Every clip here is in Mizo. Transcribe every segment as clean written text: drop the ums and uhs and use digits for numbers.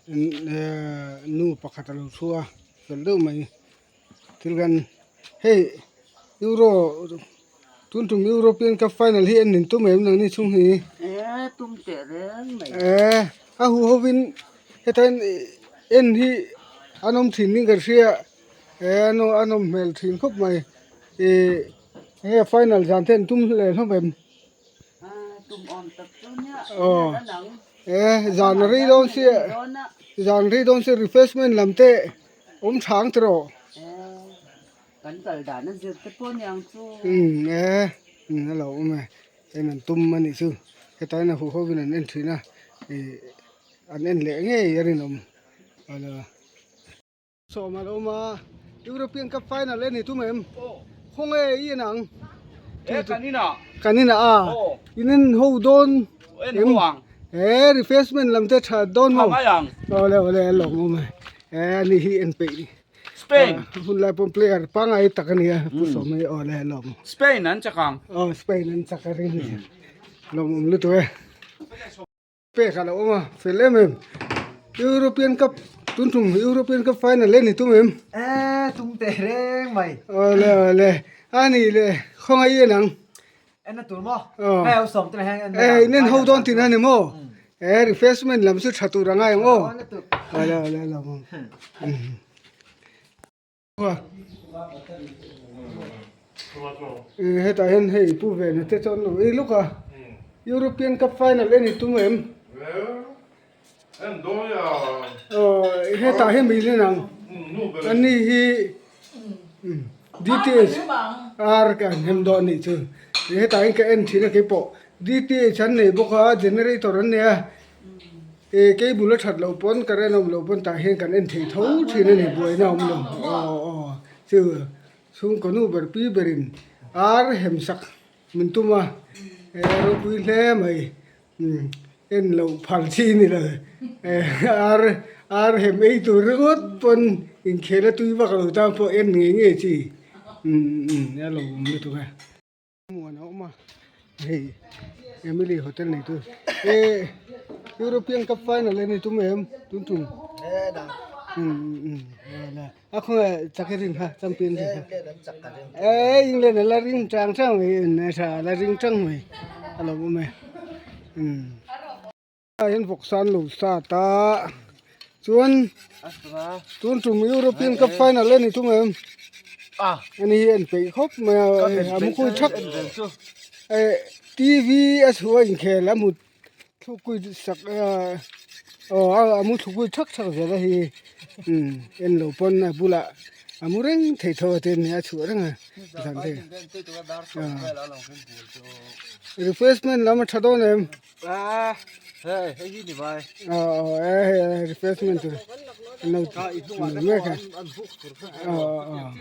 Nu pakhat a lo thu a fel deuh mai thil kan hei euro tun tum european cup final hi en nin tum em nang ni chhung hi eh a hu ho in heta en hi an awm thin in ka hria eh a nawm hmel thin khawp mai ih hei final zan te an tum leh hlawm em. Aw e zan rei dawn sia zan rei dawn sia refreshment lam te awm chhang te rawh umm e a lo awm e en an tum a nih chu heta hian a huh ho in an en thin a ih an en leh ngei a rinawm ala. Sawm a lo awm a, European Cup final e ni tum em? Khawnge i en ang? E kan inah. Kan inah a? In en ho dawn em? En ho ang. E refreshment lam te tha dawn maw? Tha mai ang. Awle awle a lawm awm e. E ani hi en peih. Spain. Hun lai pawn player pangai tak a nia Pu Sawm hi awle a lawm. Spain an chak ang. Aw Spain an chak a ring ni. Lawm awm lutuk e. Pek a lo awm a, fel em em. European Cup tun tum European Cup final e ni tum em? E tum teh reng mai. Awle awle a ni le khawngaih i en ang. En a tur maw? Aw. Hei ho sawm te la hian en mai ang. E in en ho dawn tihna ni maw? E refreshment lam chu tha tur a ngai ang aw. Awle awle a lo awm. Hetah hian hei pu vena te chuan lo ei lawk a European cup final en i tum em aw hetah hian mi len ang ani hi DTH ar ka han hem dawn anih chu hetah hian ka en thin a keipawh DTH an nei bawk a generator an nei a. E cable a that loh pawn current a awm loh pawn tah hian kan en thei tho thin a ni buaina a awm lo aw aw chu chhungkaw nu ber pi berin ar hem sak min tum a e ropui hle mai umm en loh phal chi a ni lo e ar ar hem ei tur ringawt pawn inkhel a tui vak lo tan pawh en ngei ngei chi umm umm a lo awm lutuk e. Muan a awm a hei Emily hotel nei tu eh European cup final a ni tum em tun tum a khawnge chak i ring kha champion ring kha eh England a la ring chang chang mai a tha a la ring chang mai a lo awm e umm. Ah hian vawksa an lo start a chuan tun tum European cup final a ni tum em ani hi en peih khawp mai a a mu khui thak eh T V a chhuah a inkhel a hmu thlukpui sak aw a mu thlukpui thak thak zel a hi umm en lo pawn a bulah a mu reng thei tho a tin a chhuah reng a refreshment lam a tha dawn em. A hei hei hi ni mai. Aw aw e hei refreshment tur an lo ti mek a. Aw aw aw.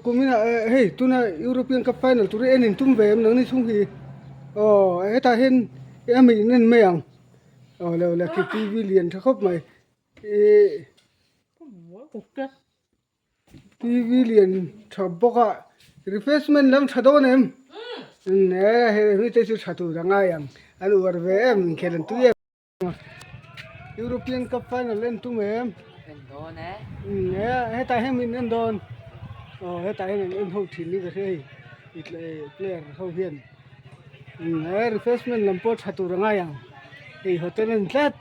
Kumina hei tuna European Cup final tur hi en in tum ve em nang ni chhung hi. Aw hetah hian a mi in en mai ang. Aw le aw le khi TV lian tha khawp mai. Ih TV lian tha bawk a refreshment lam tha dawn em e hei mi te chu tha tur a ngai ang an uar ve em inkhel an tui em European cup final en tum em e hetah hian min en dawn aw hetah hian an en ho thin ni ka hria hei player ho hian e refreshment lam pawh tha tur a ngai ang hei hotel a ni tlat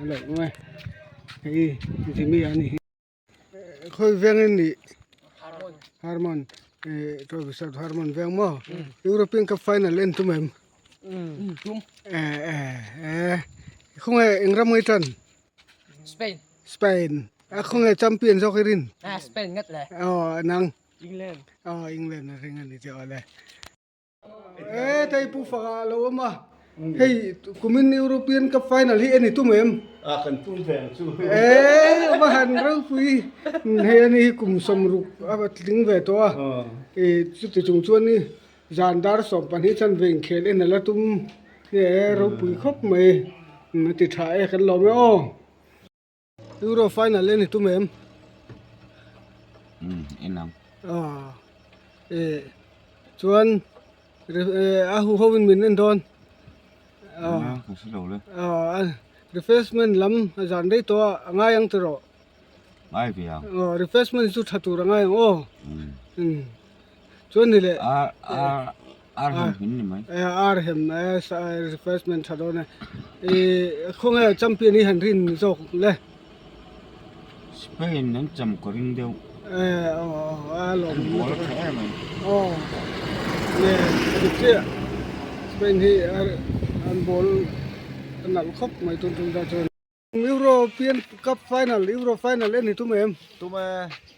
a lo awm e hei Jimmy a ni hi. Khawi veng in nih Harmon eh Professor Harmon veng maw European Cup final en tum em tum eh eh eh khawnge eng ram nge tan Spain Spain a khawnge champion zawk i rin ah Spain ngat le aw nang England aw England a ring a ni che aw le. E tei pu faka a lo awm a, hei kumin European Cup final hi en i tum em? A kan tum ve ang chu. E va han ropui hei ani hi kum sawmruk a tling ve tawh a, e chuti chung chuan ni zan dar 12 chuan ve inkhel en a la tum e ropui khawp mai a ti tha e kan lawm e aw. Euro final en i tum em? Um, en ang. Ah, e, chuan a hu ho in min en dawn. Ah, ka hre lo le. Ah, Refreshment lam a zan rei tawh a, a ngai ang tiraw? Ngai ve ang. Aw, refreshment chu tha tur a ngai ang aw. Chuan ni leh. Ar, ar, ar hem hin ni mai. Ar hem refreshment tha dawn e. I khawnge champion hi han rin zawk le. Spain an cham ka ring deuh. Eh, aw, aw, a lawm. An ball a tha em ai. Aw, nge, a dik chiah. Spain hi an ball a nalh khawp mai tun tum ta chuan. European Cup final, Euro final en hi tum em? Tum e.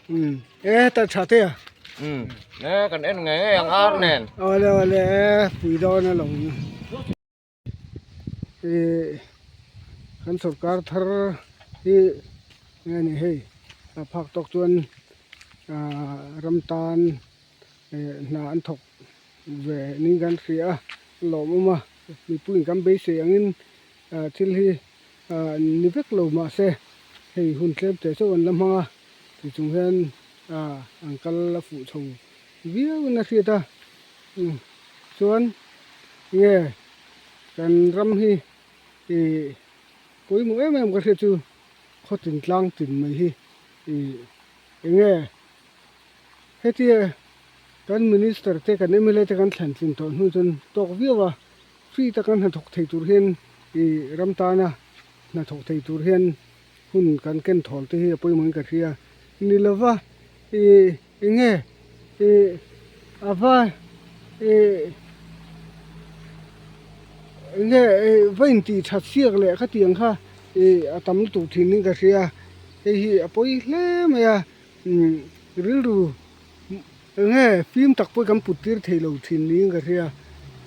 Um, e ta tha te a. Um, e kan en nge nge ang ar nen. Awle awle e, pui dawn a lo. E kan sarkar thar hi nge ni hei a phak tawk chuan ram tan hna an thawk ve ning kan hria a lawmawm a mipuiin kan beisei angin thil hi ni vek lo mahse hei hun tlem teh chauh an la hmang a tichung hian an kal a fuh chho viau in a hriat a chuan nge kan ram hi ih pawimawh em em ka hriat chu khaw tin tlang tin mai hi ih eng nge hetia kan minister te kan mla te kan thlan tlin tawh hnu chuan tawk viau a free taka hnathawk thei tur hian ih ram tana hnathawk thei tur hian hun kan ken thawl te hi a pawimawh in ka hria ni lova ih eng nge ih a va ih eng nge ih va intih that siak leh khatiang kha ih a tam lutuk thin in ka hria hei hi a pawi hle mai a umm rilru eng nge fim tak pawh kan put tir thei lo thin niin ka hria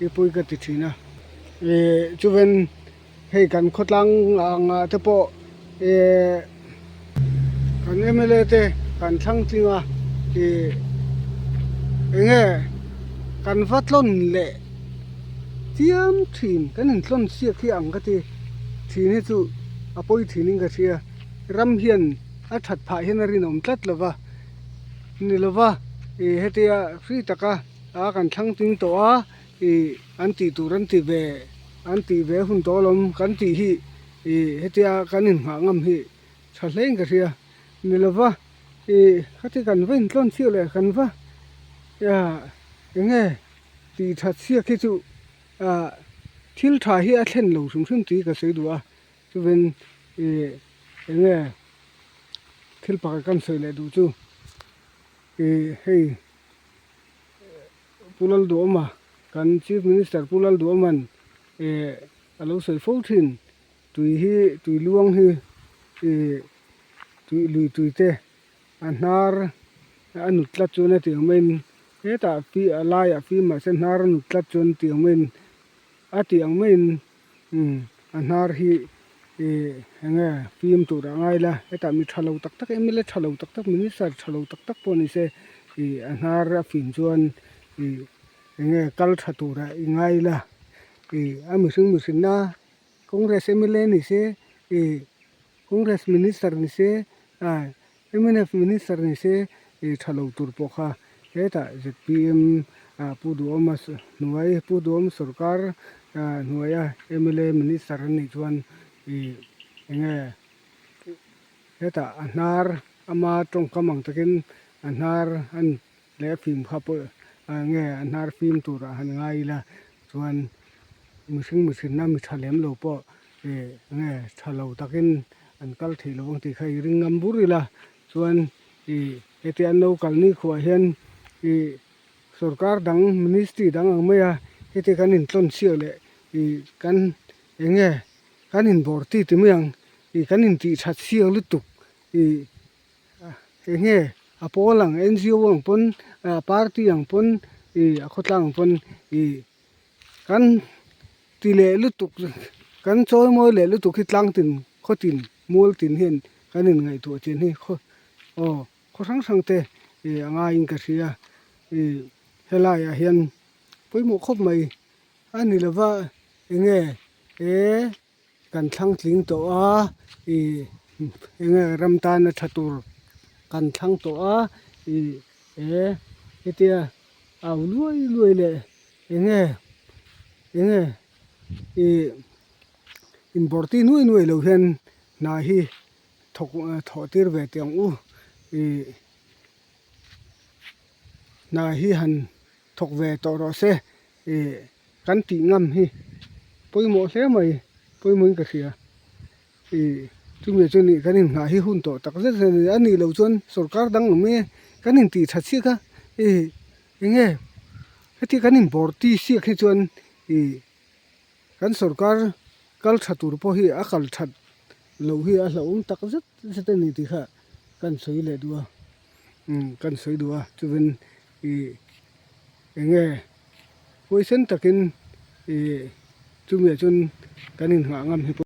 i pawi ka ti thin a ih chuven hei kan khawtlang angah te pawh ih kan mla te kan thlang tling a ih eng nge kan va tlawn leh chiam thin kan intlawn siak hi ang ka ti thin hi chu a pawi thin in ka hria ram hian a that phah hian a rinawm tlat lo va ni lo va ih hetia free taka a kan thlang ting tawh a ih an tih tur an ti ve an tih ve hun tawh alawm kan tih hi ih hetia kan inhmah ngam hi tha hle in ka hria ni lo va ih khati kan va intlawn chiah leh kan va eng nge tih that chhiak hi chu ah thil tha hi a thlen lo hrim hrim tih hi ka sawi duh a chuvin ih eng nge thil pakhat kan sawi leh duh chu ih hei Pu Lalduhawma kan Chief Minister Pu Lalduhawman ih a lo sawi fo thin tui hi tui luang hi ih tui lui tui te a hnar a nut tlat chuan a tiang maiin hetah fi a laiah fi mahse hnar a nut tlat chuan tiang maiin a tih ang maiin umm a hnar hi ih eng nge fim tur a ngai la hetah mi tha lo tak tak mla tha lo tak tak minister tha lo tak tak pawh ni se ih a hnar a fim chuan ih eng nge kal tha turah i ngai la ih a mihring mihrinna Congress mla ni se ih Congress minister ni se ah mnf minister ni se ih tha lo tur pawh kha hetah zpm ah Pu Duhawma hnuai Pu Duhawm sorkar ah hnuaia mla minister an nih chuan ih eng nge hetah a hnar ama tawngkam ang takin a hnar an leh fim kha pawh ah nge a hnar fim turah han ngai ila chuan mihring mihrinna mi tha lem lo pawh ih nge tha lo takin an kal thei lo ang tih kha i ring ngam bur ila chuan ih heti an lo kal ni khuah hian ih sorkar dang ministry dang ang mai a heti kan intlawn chhiah leh ih kan eng nge kan inbawr ti ti mai ang ih kan intih that siak lutuk ih eng nge a pawl ang ngo ang pawn party ang pawn ih a khawtlang ang pawn ih kan ti leh lutuk kan chawi mawi leh lutuk hi tlang tin khaw tin mual tin hian kan in ngaihtuah chin hi khaw aw khaw hrang hrang te ih a ngaiin ka hria ih helai ah hian pawimawh khawp mai a ni lova eng nge he kan thlang tling tawh a ih eng nge ram tana tha tur kan thlang tawh a ih he hetia au luai luai leh eng nge eng nge ih. Inbawrti nuai nuai lo hian hna hi thawk thawh tir ve teh ang u ih hna hi han thawk ve tawh rawh se ih kan tih ngam hi pawimawh hle mai pawimawhin ka hria ih chumi chu nih kan inhnah hi hun tawh tak zet zet a ni a nih loh chuan sorkar dang awm e kan intih that siak a ih eng nge heti kan inbawrti siak hi chuan ih. Kan sorkar kal tha tur pawh hi a kal that loh hi a hlauhawm tak zet zet a ni tih kha kan sawi leh duh a, umm kan sawi duh a chuvin ih eng nge huaisen takin ih chumi ah chuan kan inngah ngam hi pawh.